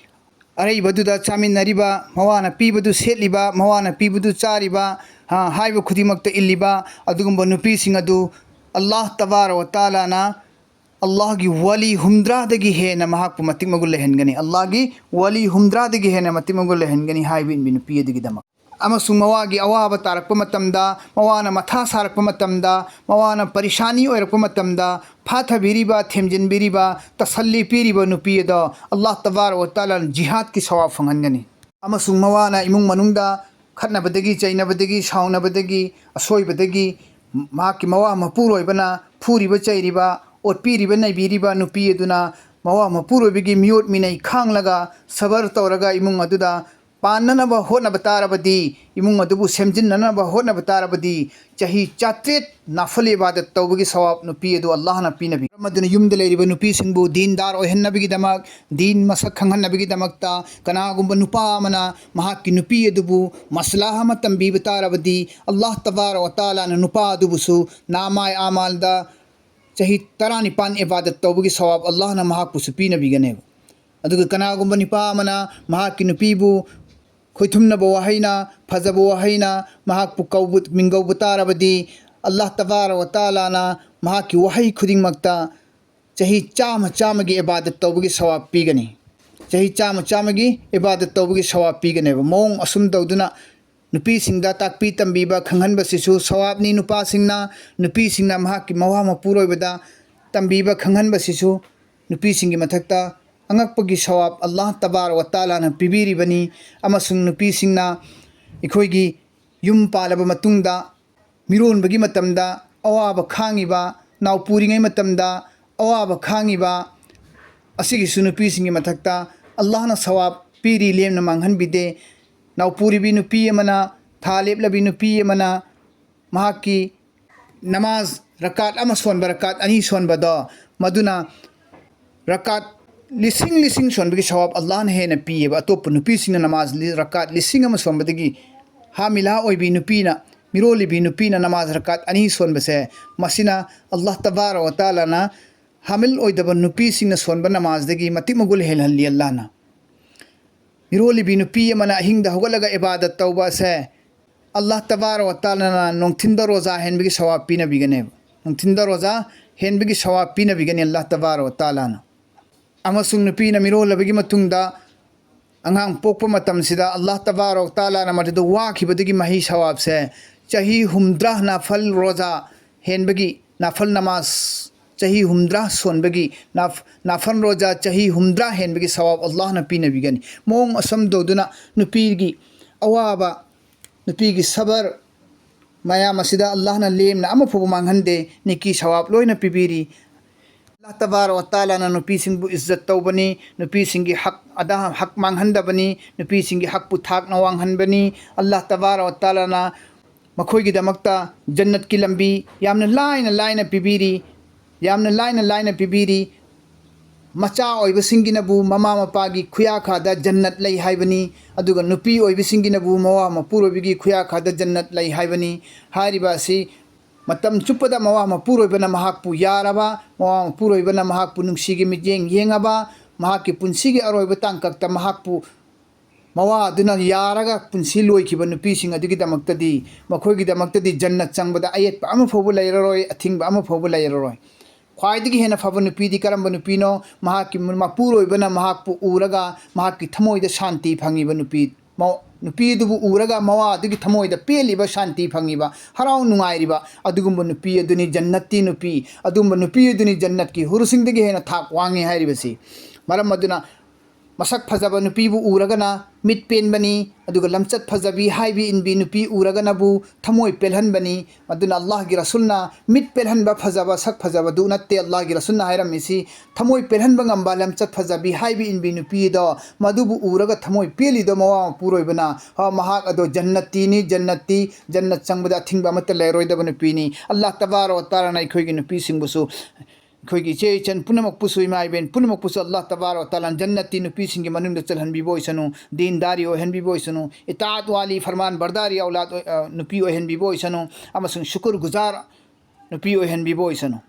ꯑꯔꯩꯕꯗꯨꯗ ꯆꯥꯃꯤꯟꯅꯔꯤꯕ, ꯃꯋꯥꯅ ꯄꯤꯕꯗꯨ ꯁꯦꯠꯂꯤꯕ, ꯃꯋꯥꯅ ꯄꯤꯕꯗꯨ ꯆꯥꯔꯤꯕ, ꯍꯥ, ꯍꯥꯏꯕ ꯈꯨꯗꯤꯡꯃꯛꯇ ꯏꯜꯂꯤꯕ ꯑꯗꯨꯒꯨꯝꯕ ꯅꯨꯄꯤꯁꯤꯡ ꯑꯗꯨ ꯑꯜꯂꯥꯍ ꯇꯕꯥꯔꯛ ꯋ ꯇꯥꯂꯥꯅ ꯑꯜꯂꯥꯍꯒꯤ ꯋꯥꯂꯤ ꯍꯨꯝꯗ꯭ꯔꯥꯗꯒꯤ ꯍꯦꯟꯅ ꯃꯍꯥꯛꯄꯨ ꯃꯇꯤꯛ ꯃꯒꯨꯟ ꯂꯩꯍꯟꯒꯅꯤ꯫ ꯑꯜꯂꯥꯍꯒꯤ ꯋꯥꯂꯤ ꯍꯨꯝꯗ꯭ꯔꯥꯗꯒꯤ ꯍꯦꯟꯅ ꯃꯇꯤꯛ ꯃꯒꯨꯟ ꯂꯩꯍꯟꯒꯅꯤ ꯍꯥꯏꯕ ꯏꯟꯕꯤ ꯅꯨꯄꯤ ꯑꯗꯨꯒꯤꯗꯃꯛ꯫ ꯑꯃꯁꯨꯡ ꯃꯋꯥꯒꯤ ꯑꯋꯥꯕ ꯇꯥꯔꯛꯄ ꯃꯇꯝꯗ, ꯃꯋꯥꯅ ꯃꯊꯥ ꯁꯥꯔꯛꯄ ꯃꯇꯝꯗ, ꯃꯋꯥꯅ ꯄꯔꯤꯁꯥꯅꯤ ꯑꯣꯏꯔꯛꯄ ꯃꯇꯝꯗ, ꯐꯥꯊꯕꯤꯔꯤꯕ, ꯊꯦꯝꯖꯤꯟꯕꯤꯔꯤꯕ, ꯇꯁꯜꯂꯤ ꯄꯤꯔꯤꯕ ꯅꯨꯄꯤ ꯑꯗꯣ ꯑꯜꯂꯥꯍ ꯇꯕꯥꯔꯛ ꯋ ꯇꯥꯂꯥꯅ ꯖꯤꯍꯥꯗꯀꯤ ꯁꯋꯥꯕ ꯐꯪꯍꯟꯒꯅꯤ꯫ ꯑꯃꯁꯨꯡ ꯃꯋꯥꯅ ꯏꯃꯨꯡ ꯃꯅꯨꯡꯗ ꯈꯠꯅꯕꯗꯒꯤ, ꯆꯩꯅꯕꯗꯒꯤ, ꯁꯥꯎꯅꯕꯗꯒꯤ, ꯑꯁꯣꯏꯕꯗꯒꯤ ꯃꯍꯥꯛꯀꯤ ꯃꯋꯥ ꯃꯄꯨꯔꯣꯏꯕꯅ ꯐꯨꯔꯤꯕ, ꯆꯩꯔꯤꯕ, ꯑꯣꯠꯄꯤꯔꯤꯕ, ꯅꯩꯕꯤꯔꯤꯕ ꯅꯨꯄꯤ ꯑꯗꯨꯅ ꯃꯋꯥ ꯃꯄꯨꯔꯣꯏꯕꯒꯤ ꯃꯤꯑꯣꯠ ꯃꯤꯅꯩ ꯈꯥꯡꯂꯒ, ꯁꯕꯔ ꯇꯧꯔꯒ ꯏꯃꯨꯡ ꯑꯗꯨꯗ ꯄꯥꯟꯅꯅꯕ ꯍꯣꯠꯅꯕ ꯇꯥꯔꯕꯗꯤ, ꯏꯃꯨꯡ ꯑꯗꯨꯕꯨ ꯁꯦꯝꯖꯤꯟꯅꯅꯕ ꯍꯣꯠꯅꯕ ꯇꯥꯔꯕꯗꯤ, ꯆꯍꯤ ꯆꯥꯇ꯭ꯔꯦꯠ ꯅꯐꯜ ꯏꯕꯥꯗꯠ ꯇꯧꯕꯒꯤ ꯁꯋꯥꯕ ꯅꯨꯄꯤ ꯑꯗꯨ ꯑꯜꯂꯥꯍꯅ ꯄꯤꯅꯕꯤ꯫ ꯃꯔꯝ ꯑꯗꯨꯅ ꯌꯨꯝꯗ ꯂꯩꯔꯤꯕ ꯅꯨꯄꯤꯁꯤꯡꯕꯨ ꯗꯤꯟꯗꯥꯔ ꯑꯣꯏꯍꯟꯅꯕꯒꯤꯗꯃꯛ, ꯗꯤꯟ ꯃꯁꯛ ꯈꯪꯍꯟꯅꯕꯒꯤꯗꯃꯛꯇ, ꯀꯅꯥꯒꯨꯝꯕ ꯅꯨꯄꯥ ꯑꯃꯅ ꯃꯍꯥꯛꯀꯤ ꯅꯨꯄꯤ ꯑꯗꯨꯕꯨ ꯃꯁꯂꯥꯍ ꯑꯃ ꯇꯝꯕꯤꯕ ꯇꯥꯔꯕꯗꯤ, ꯑꯜꯂꯥꯍ ꯇꯕꯥꯔꯛ ꯋ ꯇꯥꯂꯥꯅ ꯅꯨꯄꯥ ꯑꯗꯨꯕꯨꯁꯨ ꯅꯥꯃꯥꯏ ꯑꯃꯥꯜꯗ ꯆꯍꯤ ꯇꯔꯥꯅꯤꯄꯥꯟ ꯏꯕꯥꯗꯠ ꯇꯧꯕꯒꯤ ꯁꯋꯥꯕ ꯑꯜꯂꯥꯍꯅ ꯃꯍꯥꯛꯄꯨꯁꯨ ꯄꯤꯅꯕꯤꯒꯅꯦꯕ꯫ ꯑꯗꯨꯒ ꯀꯅꯥꯒꯨꯝꯕ ꯅꯨꯄꯥ ꯑꯃꯅ ꯃꯍꯥꯛꯀꯤ ꯅꯨꯄꯤꯕꯨ ꯈꯣꯏꯊꯨꯝꯅꯕ ꯋꯥꯍꯩꯅ, ꯐꯖꯕ ꯋꯥꯍꯩꯅ ꯃꯍꯥꯛꯄꯨ ꯀꯧꯕ, ꯃꯤꯡꯒꯧꯕ ꯇꯥꯔꯕꯗꯤ, ꯑꯜꯂꯥꯍ ꯇꯕꯥꯔꯛ ꯋ ꯇꯥꯂꯥꯅ ꯃꯍꯥꯛꯀꯤ ꯋꯥꯍꯩ ꯈꯨꯗꯤꯡꯃꯛꯇ ꯆꯍꯤ ꯆꯥꯝꯃ ꯆꯥꯝꯃꯒꯤ ꯏꯕꯥꯗꯠ ꯇꯧꯕꯒꯤ ꯁꯋꯥꯕ ꯄꯤꯒꯅꯤ꯫ ꯆꯍꯤ ꯆꯥꯝꯃ ꯆꯥꯝꯃꯒꯤ ꯏꯕꯥꯗꯠ ꯇꯧꯕꯒꯤ ꯁꯋꯥꯕ ꯄꯤꯒꯅꯦꯕ꯫ ꯃꯑꯣꯡ ꯑꯁꯨꯝ ꯇꯧꯗꯨꯅ ꯅꯨꯄꯤꯁꯤꯡꯗ ꯇꯥꯛꯄꯤ ꯇꯝꯕꯤꯕ ꯈꯪꯍꯟꯕꯁꯤꯁꯨ ꯁꯋꯥꯕꯅꯤ꯫ ꯅꯨꯄꯥꯁꯤꯡꯅ, ꯅꯨꯄꯤꯁꯤꯡꯅ ꯃꯍꯥꯛꯀꯤ ꯃꯋꯥ ꯃꯄꯨꯔꯣꯏꯕꯗ ꯇꯝꯕꯤꯕ ꯈꯪꯍꯟꯕꯁꯤꯁꯨ ꯅꯨꯄꯤꯁꯤꯡꯒꯤ ꯃꯊꯛꯇ ꯑꯉꯛꯄꯒꯤ ꯁꯋꯥꯕ ꯑꯜꯂꯥꯍ ꯇꯕꯥꯔꯛ ꯋ ꯇꯥꯂꯥꯅ ꯄꯤꯕꯤꯔꯤꯕꯅꯤ꯫ ꯑꯃꯁꯨꯡ ꯅꯨꯄꯤꯁꯤꯡꯅ ꯑꯩꯈꯣꯏꯒꯤ ꯌꯨꯝ ꯄꯥꯜꯂꯕ ꯃꯇꯨꯡꯗ, ꯃꯤꯔꯣꯟꯕꯒꯤ ꯃꯇꯝꯗ ꯑꯋꯥꯕ ꯈꯥꯡꯉꯤꯕ, ꯅꯥꯎ ꯄꯨꯔꯤꯉꯩ ꯃꯇꯝꯗ ꯑꯋꯥꯕ ꯈꯥꯡꯉꯤꯕ, ꯑꯁꯤꯒꯤꯁꯨ ꯅꯨꯄꯤꯁꯤꯡꯒꯤ ꯃꯊꯛꯇ ꯑꯜꯂꯥꯍꯅ ꯁꯋꯥꯕ ꯄꯤꯔꯤ, ꯂꯦꯝꯅ ꯃꯥꯡꯍꯟꯕꯤꯗꯦ꯫ ꯅꯥꯎ ꯄꯨꯔꯤꯕꯤ ꯅꯨꯄꯤ ꯑꯃꯅ, ꯊꯥ ꯂꯦꯞꯂꯕꯤ ꯅꯨꯄꯤ ꯑꯃꯅ ꯃꯍꯥꯛꯀꯤ ꯅꯃꯥꯖ ꯔꯀꯥꯠ ꯑꯃ ꯁꯣꯟꯕ, ꯔꯀꯥꯠ ꯑꯅꯤ ꯁꯣꯟꯕꯗꯣ, ꯃꯗꯨꯅ ꯔꯀꯥꯠ ꯂꯤꯁꯤꯡ ꯂꯤꯁꯤꯡ ꯁꯣꯟꯕꯒꯤ ꯁꯋꯥꯕ ꯑꯜꯂꯥꯍꯅ ꯍꯦꯟꯅ ꯄꯤꯌꯦꯕ꯫ ꯑꯇꯣꯞꯄ ꯅꯨꯄꯤꯁꯤꯡꯅ ꯅꯃꯥꯖ ꯂꯤ-, ꯔꯀꯥꯠ ꯂꯤꯁꯤꯡ ꯑꯃ ꯁꯣꯟꯕꯗꯒꯤ, ꯍꯥꯃꯤꯂꯥ ꯑꯣꯏꯕꯤ ꯅꯨꯄꯤꯅ, ꯃꯤꯔꯣꯜꯂꯤꯕꯤ ꯅꯨꯄꯤꯅ ꯅꯃꯥꯖ ꯔꯀꯥꯠ ꯑꯅꯤ ꯁꯣꯟꯕꯁꯦ, ꯃꯁꯤꯅ ꯑꯜꯂꯥꯍ ꯇꯕꯥꯔꯛ ꯋ ꯇꯥꯂꯥꯅ ꯍꯥꯃꯤꯜ ꯑꯣꯏꯗꯕ ꯅꯨꯄꯤꯁꯤꯡꯅ ꯁꯣꯟꯕ ꯅꯃꯥꯖꯗꯒꯤ ꯃꯇꯤꯛ ꯃꯒꯨꯜ ꯍꯦꯜꯍꯜꯂꯤ ꯑꯜꯂꯥꯍꯅ꯫ ꯃꯤꯔꯣꯜꯂꯤꯕꯤ ꯅꯨꯄꯤ ꯑꯃꯅ ꯑꯍꯤꯡꯗ ꯍꯧꯒꯠꯂꯒ ꯏꯕꯥꯗꯠ ꯇꯧꯕ ꯑꯁꯦ, ꯑꯜꯂꯥꯍ ꯇꯕꯥꯔꯛ ꯋ ꯇꯥꯂꯥꯅ ꯅꯨꯡꯊꯤꯟꯗ ꯔꯣꯖꯥ ꯍꯦꯟꯕꯒꯤ ꯁꯋꯥꯕ ꯄꯤꯅꯕꯤꯒꯅꯦꯕ꯫ ꯅꯨꯡꯊꯤꯟꯗ ꯔꯣꯖꯥ ꯍꯦꯟꯕꯒꯤ ꯁꯋꯥꯕ ꯄꯤꯅꯕꯤꯒꯅꯤ ꯑꯜꯂꯥꯍ ꯇꯕꯥꯔꯛ ꯋ ꯇꯥꯂꯥꯅ꯫ ꯑꯃꯁꯨꯡ ꯅꯨꯄꯤꯅ ꯃꯤꯔꯣꯜꯂꯕꯒꯤ ꯃꯇꯨꯡꯗ ꯑꯉꯥꯡ ꯄꯣꯛꯄ ꯃꯇꯝꯁꯤꯗ ꯑꯜꯂꯥꯍ ꯇꯕꯥꯔꯛ ꯋ ꯇꯥꯂꯥꯅ ꯃꯗꯨꯗ ꯋꯥꯈꯤꯕꯗꯨꯒꯤ ꯃꯍꯩ ꯁꯋꯥꯕꯁꯦ ꯆꯍꯤ ꯍꯨꯝꯗ꯭ꯔꯥ ꯅꯐꯜ ꯔꯣꯖꯥ ꯍꯦꯟꯕꯒꯤ, ꯅꯐꯜ ꯅꯃꯥꯖ ꯆꯍꯤ ꯍꯨꯝꯗ꯭ꯔꯥ ꯁꯣꯟꯕꯒꯤ, ꯅꯥꯐ-, ꯅꯥꯐꯟ ꯔꯣꯖꯥ ꯆꯍꯤ ꯍꯨꯝꯗ꯭ꯔꯥ ꯍꯦꯟꯕꯒꯤ ꯁꯋꯥꯕ ꯑꯜꯂꯥꯍꯅ ꯄꯤꯅꯕꯤꯒꯅꯤ꯫ ꯃꯑꯣꯡ ꯑꯁꯨꯝ ꯇꯧꯗꯨꯅ ꯅꯨꯄꯤꯒꯤ ꯑꯋꯥꯕ, ꯅꯨꯄꯤꯒꯤ ꯁꯕꯔ ꯃꯌꯥꯝ ꯑꯁꯤꯗ ꯑꯜꯂꯥꯍꯅ ꯂꯦꯝꯅ ꯑꯃ ꯐꯥꯎꯕ ꯃꯥꯡꯍꯟꯗꯦ꯫ ꯅꯤꯀꯤ ꯁꯋꯥꯕ ꯂꯣꯏꯅ ꯄꯤꯕꯤꯔꯤ꯫ ꯑꯜꯂꯥꯍ ꯇꯕꯥꯔꯛ ꯋ ꯇꯥꯂꯥꯅ ꯅꯨꯄꯤꯁꯤꯡꯕꯨ ꯏꯖꯠ ꯇꯧꯕꯅꯤ, ꯅꯨꯄꯤꯁꯤꯡꯒꯤ ꯍꯛ ꯑꯗꯥ ꯍꯛ ꯃꯥꯡꯍꯟꯗꯕꯅꯤ, ꯅꯨꯄꯤꯁꯤꯡꯒꯤ ꯍꯛꯄꯨ ꯊꯥꯛꯅ ꯋꯥꯡꯍꯟꯕꯅꯤ꯫ ꯑꯜꯂꯥꯍ ꯇꯕꯥꯔꯛ ꯋ ꯇꯥꯂꯥꯅ ꯃꯈꯣꯏꯒꯤꯗꯃꯛꯇ ꯖꯟꯅꯠꯀꯤ ꯂꯝꯕꯤ ꯌꯥꯝꯅ ꯂꯥꯏꯅ ꯂꯥꯏꯅ ꯄꯤꯕꯤꯔꯤ꯫ ꯌꯥꯝꯅ ꯂꯥꯏꯅ ꯂꯥꯏꯅ ꯄꯤꯕꯤꯔꯤ꯫ ꯃꯆꯥ ꯑꯣꯏꯕꯁꯤꯡꯒꯤꯅꯕꯨ ꯃꯃꯥ ꯃꯄꯥꯒꯤ ꯈꯨꯌꯥꯈꯥꯗ ꯖꯟꯅꯠ ꯂꯩ ꯍꯥꯏꯕꯅꯤ, ꯑꯗꯨꯒ ꯅꯨꯄꯤ ꯑꯣꯏꯕꯁꯤꯡꯒꯤꯅꯕꯨ ꯃꯋꯥ ꯃꯄꯨꯔꯣꯏꯕꯒꯤ ꯈꯨꯌꯥꯈꯥꯗ ꯖꯟꯅꯠ ꯂꯩ ꯍꯥꯏꯕꯅꯤ꯫ ꯍꯥꯏꯔꯤꯕ ꯑꯁꯤ ꯃꯇꯝ ꯆꯨꯞꯄꯗ ꯃꯋꯥ ꯃꯄꯨꯔꯣꯏꯕꯅ ꯃꯍꯥꯛꯄꯨ ꯌꯥꯔꯕ, ꯃꯋꯥ ꯃꯄꯨꯔꯣꯏꯕꯅ ꯃꯍꯥꯛꯄꯨ ꯅꯨꯡꯁꯤꯒꯤ ꯃꯤꯠꯌꯦꯡ ꯌꯦꯡꯉꯕ, ꯃꯍꯥꯛꯀꯤ ꯄꯨꯟꯁꯤꯒꯤ ꯑꯔꯣꯏꯕ ꯇꯥꯡꯀꯛꯇ ꯃꯍꯥꯛꯄꯨ ꯃꯋꯥ ꯑꯗꯨꯅ ꯌꯥꯔꯒ ꯄꯨꯟꯁꯤ ꯂꯣꯏꯈꯤꯕ ꯅꯨꯄꯤꯁꯤꯡ ꯑꯗꯨꯒꯤꯗꯃꯛꯇꯗꯤ, ꯃꯈꯣꯏꯒꯤꯗꯃꯛꯇꯗꯤ ꯖꯟꯅꯠ ꯆꯪꯕꯗ ꯑꯌꯦꯠꯄ ꯑꯃ ꯐꯥꯎꯕ ꯂꯩꯔꯔꯣꯏ, ꯑꯊꯤꯡꯕ ꯑꯃ ꯐꯥꯎꯕ ꯂꯩꯔꯔꯣꯏ꯫ ꯈ꯭ꯋꯥꯏꯗꯒꯤ ꯍꯦꯟꯅ ꯐꯕ ꯅꯨꯄꯤꯗꯤ ꯀꯔꯝꯕ ꯅꯨꯄꯤꯅꯣ? ꯃꯍꯥꯛꯀꯤ ꯃꯄꯨꯔꯣꯏꯕꯅ ꯃꯍꯥꯛꯄꯨ ꯎꯔꯒ ꯃꯍꯥꯛꯀꯤ ꯊꯃꯣꯏꯗ ꯁꯥꯟꯇꯤ ꯐꯪꯉꯤꯕ ꯅꯨꯄꯤ꯫ ꯃ-, ꯅꯨꯄꯤ ꯑꯗꯨꯕꯨ ꯎꯔꯒ ꯃꯋꯥ ꯑꯗꯨꯒꯤ ꯊꯃꯣꯏꯗ ꯄꯦꯜꯂꯤꯕ, ꯁꯥꯟꯇꯤ ꯐꯪꯉꯤꯕ, ꯍꯔꯥꯎ ꯅꯨꯡꯉꯥꯏꯔꯤꯕ ꯑꯗꯨꯒꯨꯝꯕ ꯅꯨꯄꯤ ꯑꯗꯨꯅꯤ ꯖꯟꯅꯠꯇꯤ ꯅꯨꯄꯤ꯫ ꯑꯗꯨꯒꯨꯝꯕ ꯅꯨꯄꯤ ꯑꯗꯨꯅꯤ ꯖꯟꯅꯠꯀꯤ ꯍꯨꯔꯨꯁꯤꯡꯗꯒꯤ ꯍꯦꯟꯅ ꯊꯥꯛ ꯋꯥꯡꯉꯤ ꯍꯥꯏꯔꯤꯕꯁꯤ꯫ ꯃꯔꯝ ꯑꯗꯨꯅ ꯃꯁꯛ ꯐꯖꯕ ꯅꯨꯄꯤꯕꯨ ꯎꯔꯒꯅ ꯃꯤꯠ ꯄꯦꯟꯕꯅꯤ, ꯑꯗꯨꯒ ꯂꯝꯆꯠ ꯐꯖꯕꯤ ꯍꯥꯏꯕꯤ ꯏꯟꯕꯤ ꯅꯨꯄꯤ ꯎꯔꯒꯅꯕꯨ ꯊꯃꯣꯏ ꯄꯦꯜꯍꯟꯕꯅꯤ꯫ ꯑꯗꯨꯅ ꯑꯜꯂꯥꯍꯒꯤ ꯔꯁꯨꯜꯅ ꯃꯤꯠ ꯄꯦꯜꯍꯟꯕ ꯐꯖꯕ, ꯁꯛ ꯐꯖꯕꯗꯨ ꯅꯠꯇꯦ꯫ ꯑꯜꯂꯥꯍꯒꯤ ꯔꯁꯨꯜꯅ ꯍꯥꯏꯔꯝꯃꯤꯁꯤ ꯊꯃꯣꯏ ꯄꯦꯜꯍꯟꯕ ꯉꯝꯕ, ꯂꯝꯆꯠ ꯐꯖꯕꯤ ꯍꯥꯏꯕꯤ ꯏꯟꯕꯤ ꯅꯨꯄꯤꯗꯣ, ꯃꯗꯨꯕꯨ ꯎꯔꯒ ꯊꯃꯣꯏ ꯄꯦꯜꯂꯤꯗꯣ ꯃꯋꯥ ꯃꯄꯨꯔꯣꯏꯕꯅ, ꯑ, ꯃꯍꯥꯛ ꯑꯗꯣ ꯖꯟꯅꯠꯇꯤꯅꯤ, ꯖꯟꯅꯠꯇꯤ, ꯖꯟꯅꯠ ꯆꯪꯕꯗ ꯑꯊꯤꯡꯕ ꯑꯃꯠꯇ ꯂꯩꯔꯣꯏꯗꯕ ꯅꯨꯄꯤꯅꯤ꯫ ꯑꯜꯂꯥꯍ ꯇꯕꯥꯔꯛ ꯋ ꯇꯥꯂꯥꯅ ꯑꯩꯈꯣꯏꯒꯤ ꯅꯨꯄꯤꯁꯤꯡꯕꯨꯁꯨ, ꯑꯩꯈꯣꯏꯒꯤ ꯏꯆꯦ ꯏꯆꯟ ꯄꯨꯝꯅꯃꯛꯄꯨꯁꯨ, ꯏꯃꯥ ꯏꯕꯦꯟ ꯄꯨꯝꯅꯃꯛꯄꯨꯁꯨ ꯑꯜꯂꯥꯍ ꯇꯕꯥꯔꯛ ꯋ ꯇꯥꯂꯥꯅ ꯖꯟꯅꯠꯇꯤ ꯅꯨꯄꯤꯁꯤꯡꯒꯤ ꯃꯅꯨꯡꯗ ꯆꯜꯍꯟꯕꯤꯕ ꯑꯣꯏꯁꯅꯨ, ꯗꯤꯟꯗꯥꯔꯤ ꯑꯣꯏꯍꯟꯕꯤꯕ ꯑꯣꯏꯁꯅꯨ, ꯏꯇꯥꯠ ꯋꯥꯂꯤ, ꯐꯔꯃꯥꯟ ꯕꯔꯗꯥꯔꯤ ꯑꯧꯂꯥꯗ ꯑꯣꯏ-, ꯑ, ꯅꯨꯄꯤ ꯑꯣꯏꯍꯟꯕꯤꯕ ꯑꯣꯏꯁꯅꯨ, ꯑꯃꯁꯨꯡ ꯁꯨꯀꯨꯔ ꯒꯨꯖꯥꯔ ꯅꯨꯄꯤ ꯑꯣꯏꯍꯟꯕꯤꯕ ꯑꯣꯏꯁꯅꯨ꯫